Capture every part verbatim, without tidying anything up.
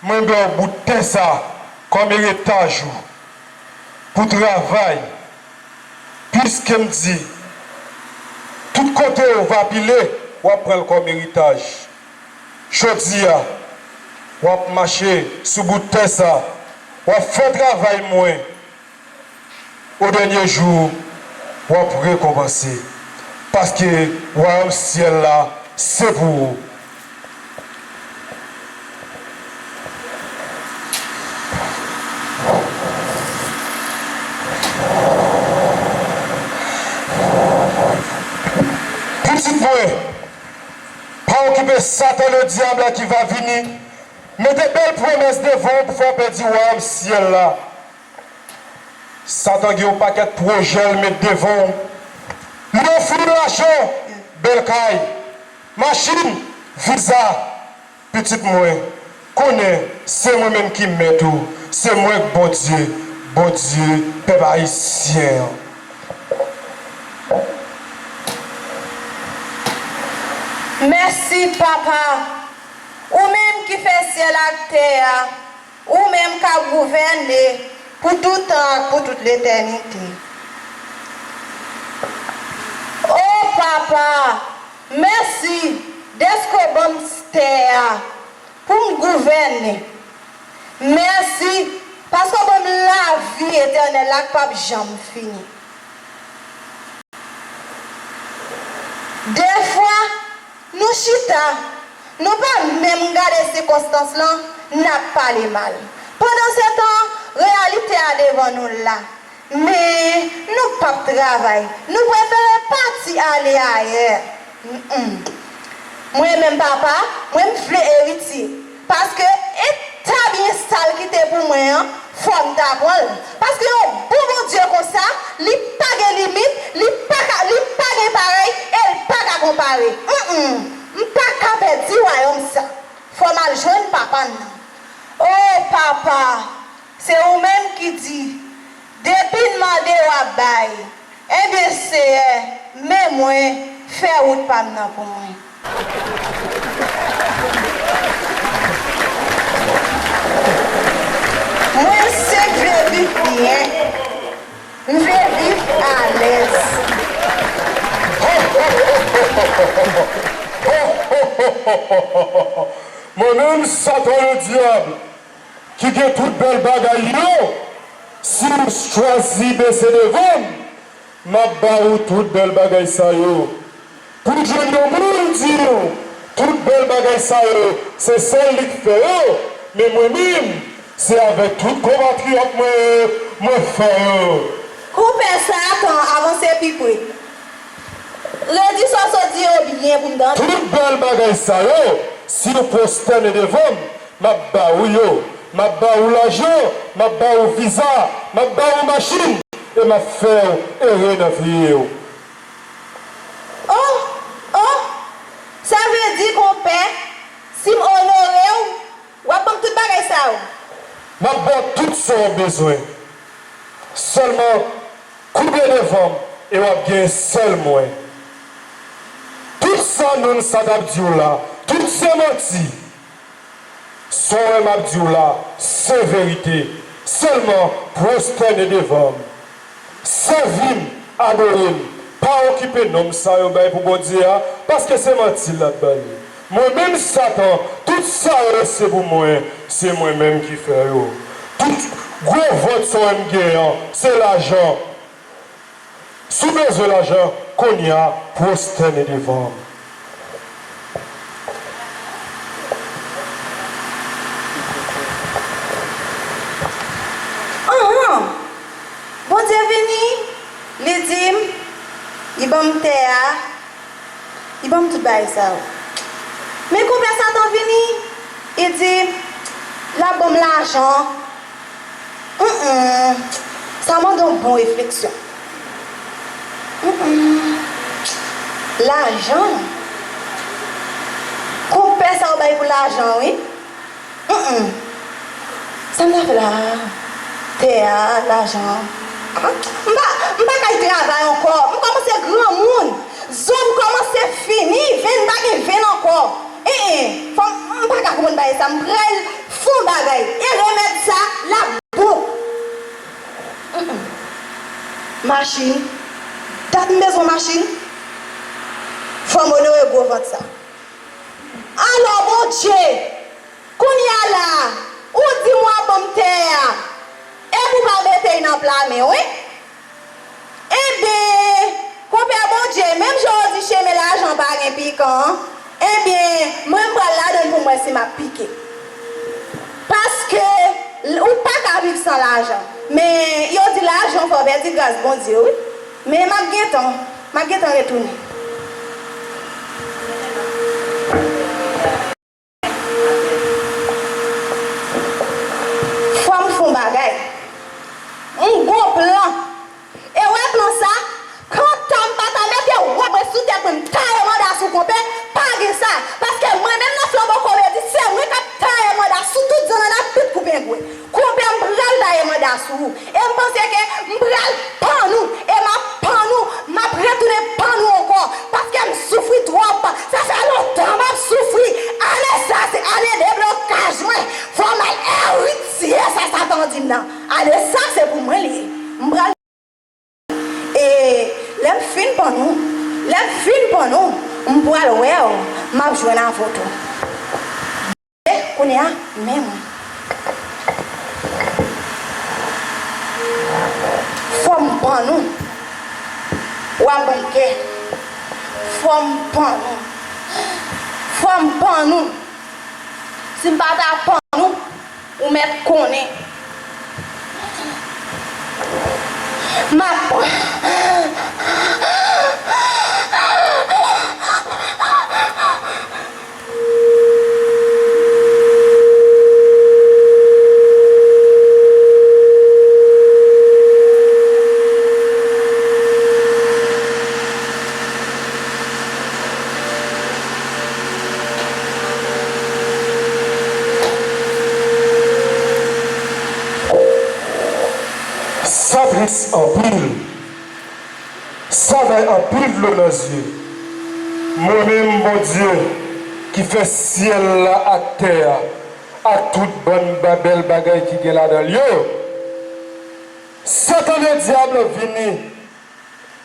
Mwen ba w bout tè sa kòm eretaj ou pou travay, piske m di, tout kote w va pile, w ap pran l kòm eritaj. Jodi a, w ap mache sou bout tè sa, w ap fè travay mwen. O dènye jou, w ap rekonpanse, paske wayòm syèl la se pou ou. Pitit mwen, pa okipe Satan Ledyab la ki va vini mete bèl pwomès devan w pou fè w pèdi wayòm syèl la. Satan gen yon pakèt pwojè l met devan w. Li ofri w lajan, bèl kay, machin, viza. Pitit mwen, konnen se mwen menm ki mèt ou, se mwen k Bondye, Bondye pèp ayisyen an. Mèsi, Papa, ou menm ki fè syèl ak tè a. Ou menm k ap gouvène pou tout tan ak pou tout letènite. O Papa, mèsi dèske w ban m tè a pou m gouvène. Mèsi paske w ban m lavi etènèl la k p ap janm fini. Defwa, nou chita, nou pa menm gade sikonstans lan, n ap pale mal. Pandansetan, reyalite a devan nou la. Men, nou p ap travay. Nou prefere pati ale ayè. Mm-mm. Mwen menm papa, mwen m vle eritye. Paske eta byen sa l kite pou mwen an, fò m ta pran l. Paske yon bon Bondye konsa, li pa gen limit, li pa ka, li pa gen parèy, e l pa ka konpare. Mm-mm. M pa ka pèdi wayòm sa. Fò m al jwenn papa m nan. O papa, se ou menm ki di, depi n mande w ap bay. Ebyen, Seyè, men mwen, fè wout pa m nan pou mwen. Mwen senp vle viv byen. M vle viv alèz. Mwen menm, Satan Ledyab, ki gen tout bèl bagay yo, si w chwazi bese devan m, m ap ba ou tout bèl bagay sa yo. Pou w jwenn yon moun di w, tout bèl bagay sa yo, se sèl li k fè yo, men mwen menm, se avèk tout konpatriyòt mwen yo, mwen fè yo. Konpè Satan, avanse pi pre. Redi sa w sot di yo byen pou m tande. Tout bèl bagay sa yo, si w pwostène devan m, m ap ba ou yo. M ap ba ou lajan, m ap ba ou viza, m ap ba ou machin, e m ap fè w ere nan vi w. Oh, oh, sa vle di, konpè, si m onore w, w ap ban m tout bagay sa yo? M ap ba w tout sa w bezwen. Sèlman, koube devan m e w ap gen sèl mwen. Tout sa nounn sa t ap di w la, tout se manti. Sa w wè m ap di w la, se verite. Sèlman, pwostène devan m. Sèvi m, adore m. Pa okipe nonm sa yo bay pou Bondye a, paske se manti l ap bay. Mwen menm, Satan, tout sa yo se pou mwen, se mwen menm ki fè yo. Tout gwo vant sa w wè m gen an, se lajan. Si w bezwen lajan, kounye a, pwostène devan m. Anhan! Bondye vini, li di m, li ban m tè a, li ban m tout bagay sa yo. Men konpè Satan vini, li di, l ap ban m lajan. Mm, mm. Sa mande yon bon refleksyon. Mm, mm. Lajan. Konpè sa yo bay pou lajan, wi. Mm, mm. Sa m ta fè la? Tè a, lajan. Ah, m pa, m pa kay travay ankò. M kòmanse granmoun. Zo m kòmanse fini. Venn pa gen venn ankò. En, en. Fò m, m pa ka konprann bagay sa. M pral fon bagay. Machin. Dat m bezwen machin. Fò m onore gwo vant sa. Alò, Bondye, kounye a la a, ou di m w ap ban m tè a, epi w pa mete l nan pla men w, wi. Enben, konpè Bondye, menm jan w di chemen lajan pa gen pikan an, enben, mwen m pral ladan l pou m wè si m ap pike. Paske, l-, ou pa ka viv san lajan. Men, yo di lajan fè w pèdi gras Bondye, wi. Men m ap gentan, m ap gentan retounen. Fò m fè yon bagay. M gon plan. E wè plan sa, kanta m pa ta mete wòb mwen sou tèt mwen, m taye manda sou konpè, pa gen sa. Paske mwen menm nan Flanbo Komedi, se mwen k ap taye manda sou tout zannanna pit kou pengwen. Konpè, m pral taye manda sou ou. E m panse ke m pral pann ou. E m ap pann ou. M ap retounen pann ou ankò. Paske m soufri twòp. Sa fè lontan m ap soufri. Ane sa se ane deblokaj mwen. Fò m al eritye sa Satan di m nan. Ane sa se pou mwen li ye. M pral E lè m fin pann ou, lè m fin pann ou, m pral wè w, m ap jwenn avè w tou. E kounye a, men mwen. Fò m pann ou, w ap ban m kè. Fò m pann ou. Fò m pann ou. Si m pa ta pann ou, ou mèt konnen. M ap Sa tris anpil. Sa bay anpil dlo nan zye. Mwen menm, Bondye, ki fè syèl la ak tè a, ak tout bann ba-, bèl bagay ki gen ladan l yo, Satan Ledyab vini,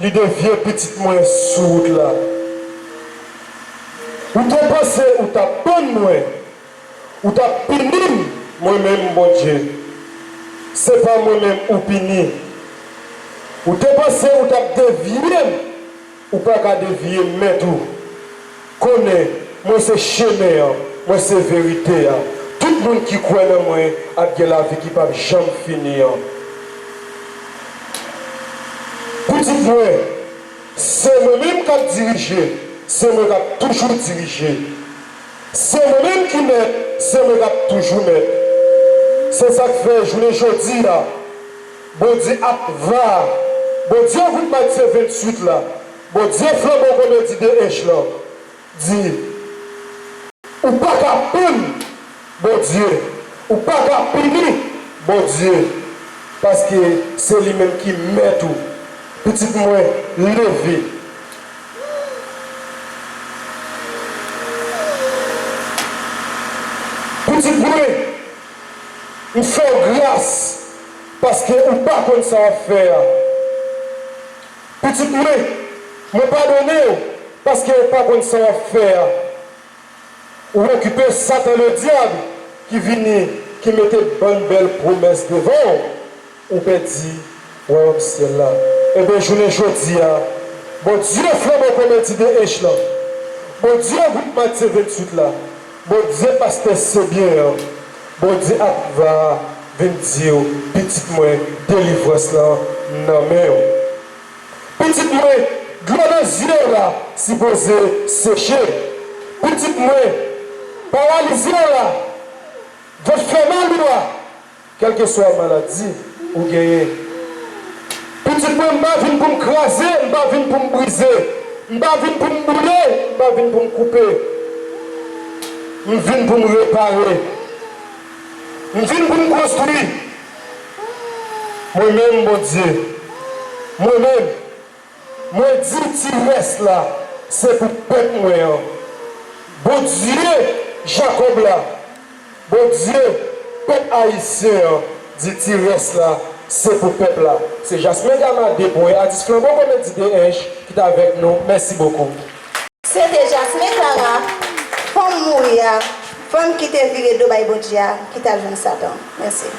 li devye pitit mwen sou wout la. Ou te panse ou t ap pann mwen, ou t ap pini m, mwen menm Bondye. Se pa mwen menm ou pini. Ou te panse ou t ap devye m, ou pa ka devye m, mèt ou. Konnen, mwen se chemen an, mwen se verite a. Tout moun ki kwè nan mwen ap gen lavi ki p ap janm fini an. Pitit mwen, se mwen menm k ap dirije, se mwen k ap toujou dirije. Se mwen menm ki mèt, se mwen k ap toujou mèt. Se sa k fè jounen jodi a, Bondye ap va, Bondye Good Match se venntuit la, Bondye Flanbo Komedi de H lan, di, ou pa ka pann Bondye, ou pa ka pini Bondye, paske se li menm ki mèt ou. Pitit mwen, leve. Pitit mwen, m fè w gras paske ou pa konn sa w ap fè a. Pitit mwen, mwen padone w paske ou pa konn sa w ap fè a. Ou okipe Satan Ledyab ki vini, ki mete bann bèl pwomès devan w, ou pèdi wayòm syèl la. Enben, jounen jodi a, Bondye Flanbo Komedi de H lan, Bondye Good Match se venntuit la, Bondye Pastè Sebyen an, Bondye ap va vin di w, pitit mwen, delivrans lan nan men w. Pitit mwen, dlo nan zye w la sipoze seche. Pitit mwen, paralize w la, vant fè mal ou a, kèlkeswa maladi ou genyen. Pitit mwen, m pa vin pou m kraze, m pa vin pou m brize, m pa vin pou m boule, m pa vin pou m koupe. M vin pou m repare. M vin pou m konstwi. Mwen menm, Bondye, mwen menm, mwen di ti rès la, se pou pèp mwen an. Bondye Jakòb la, Bondye pèp ayisyen an, di ti rès la, Se pou pèp la. Se Jasmin Gama de Pwen, atis Flanbo Komedi de Ench, ki t avèk nou. Mèsi bokou. Se te Jasmin Clara, fanm mouri a, fanm ki te vire do bay Bondye a, ki t al jwenn Satan. Mèsi.